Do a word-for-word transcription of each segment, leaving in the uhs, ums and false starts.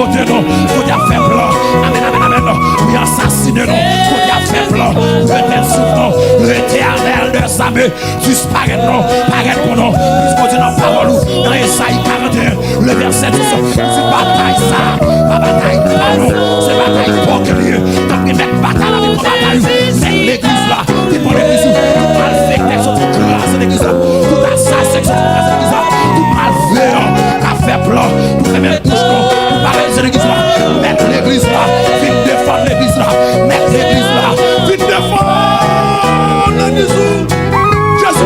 Kote nou, kote y ap fè plan. Amèn, amèn, amèn. Pou y asasinen nou. Kote y ap fè plan. Rete sou nou. Letènèl dèzame disparèt nou. Parèt pou nou. Piske w di nan pawòl ou, nan Ezayi karant e en, le vèsè dis, ou di batay sa a pa batay pa nou. Se batay bòkè li ye. Tanpri, mèt batay la vin pran batay. Mèt legliz la vin pran legliz ou. Tout malfektè k soti kraze legliz la. Tout asasen k soti kraze legliz la. Tout malveyan k ap fè plan pou fèmen bouch nou, pou paralize legliz la. Mèt legliz la vin defann legliz la. Mèt legliz la vin defann legliz ou. Jezi.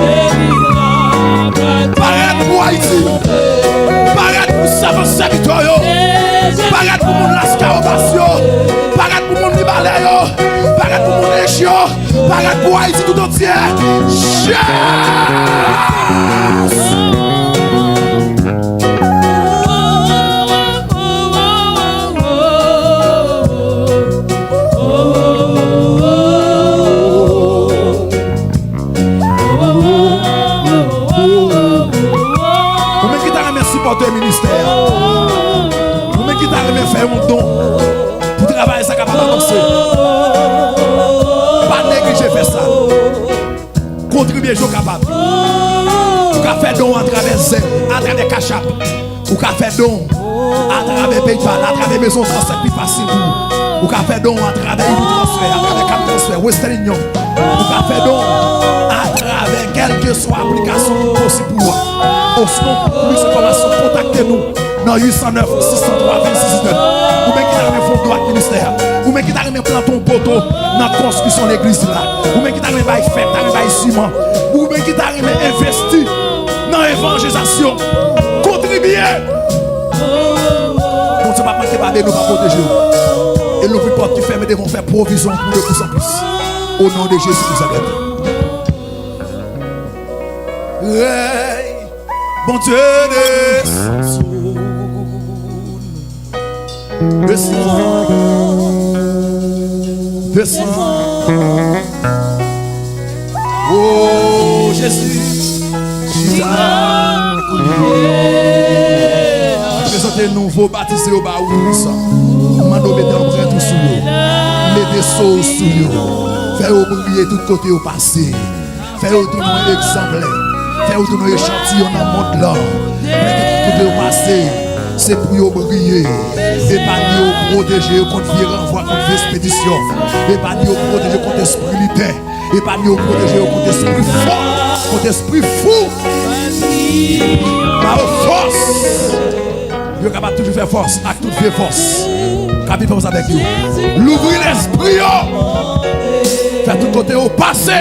Parèt pou Ayiti. Parèt pou sèvant sèvitè yo. Parèt pou moun Laskawobas yo. Parèt pou moun Mibalè yo. Parèt pou moun Ench yo. Parèt pou Ayiti tout antye. Jezi! Ou menm ki ta renmen sipòte ministè a, ou menm ki ta renmen fè yon don pou travay sa kapab avanse, pa neglije fè sa. Kontribye jan w kapab. Ou ka fè don atravè Zelle, atravè Cash App. Ou ka fè don atravè PayPal, atravè mezon transfè ki pi fasil pou ou. Ou ka fè don atravè Unitransfer, atravè Cap Transfert, Western Union. Ou ka fè don atravè kèlkeswa aplikasyon ki posib pou ou. Osnon pou plis enfòmasyon, kontakte nou nan uit san nèf, sis san twa, vennsis diznèf. Ou menm ki ta renmen fè yon don ak ministè a. Ou menm ki ta renmen plante yon poto nan konstriksyon legliz la. Ou menm ki ta renmen bay fè, ta renmen bay siman. Ou menm ki ta renmen envesti nan evanjelizasyon. Kontribye. Bondye p ap manke pa beni w, p ap pwoteje w. E louvri pòt ki fèmen devan w, fè pwovizyon pou de plis an plis. O non de Jezi Nazarèt. Rèy, Bondye desann. Desann. Desann. O Jezi, chita kounye a. Prezante nouvo batize yo ba ou, Pwisan. Mande w mete anprent ou sou yo. Mete so w sou yo. Fè yo briye tout kote yo pase. Fè yo tounen yon egzanplè. Fè yo tounen yon echantiyon nan mond lan. Mete tout kote yo pase, se pou yo briye. Epanye yo, pwoteje yo kont vye ranvwa, kont vye espedisyon. Epanye yo, pwoteje yo kont espri liten. Epanye yo, pwoteje yo kont espri fò, kont espri fou. Ba yo fòs. Yo kapab toujou fè fòs ak tout vye fòs k ap viv ansanm avèk yo. Louvri lespri yo. Fè tout kote yo pase.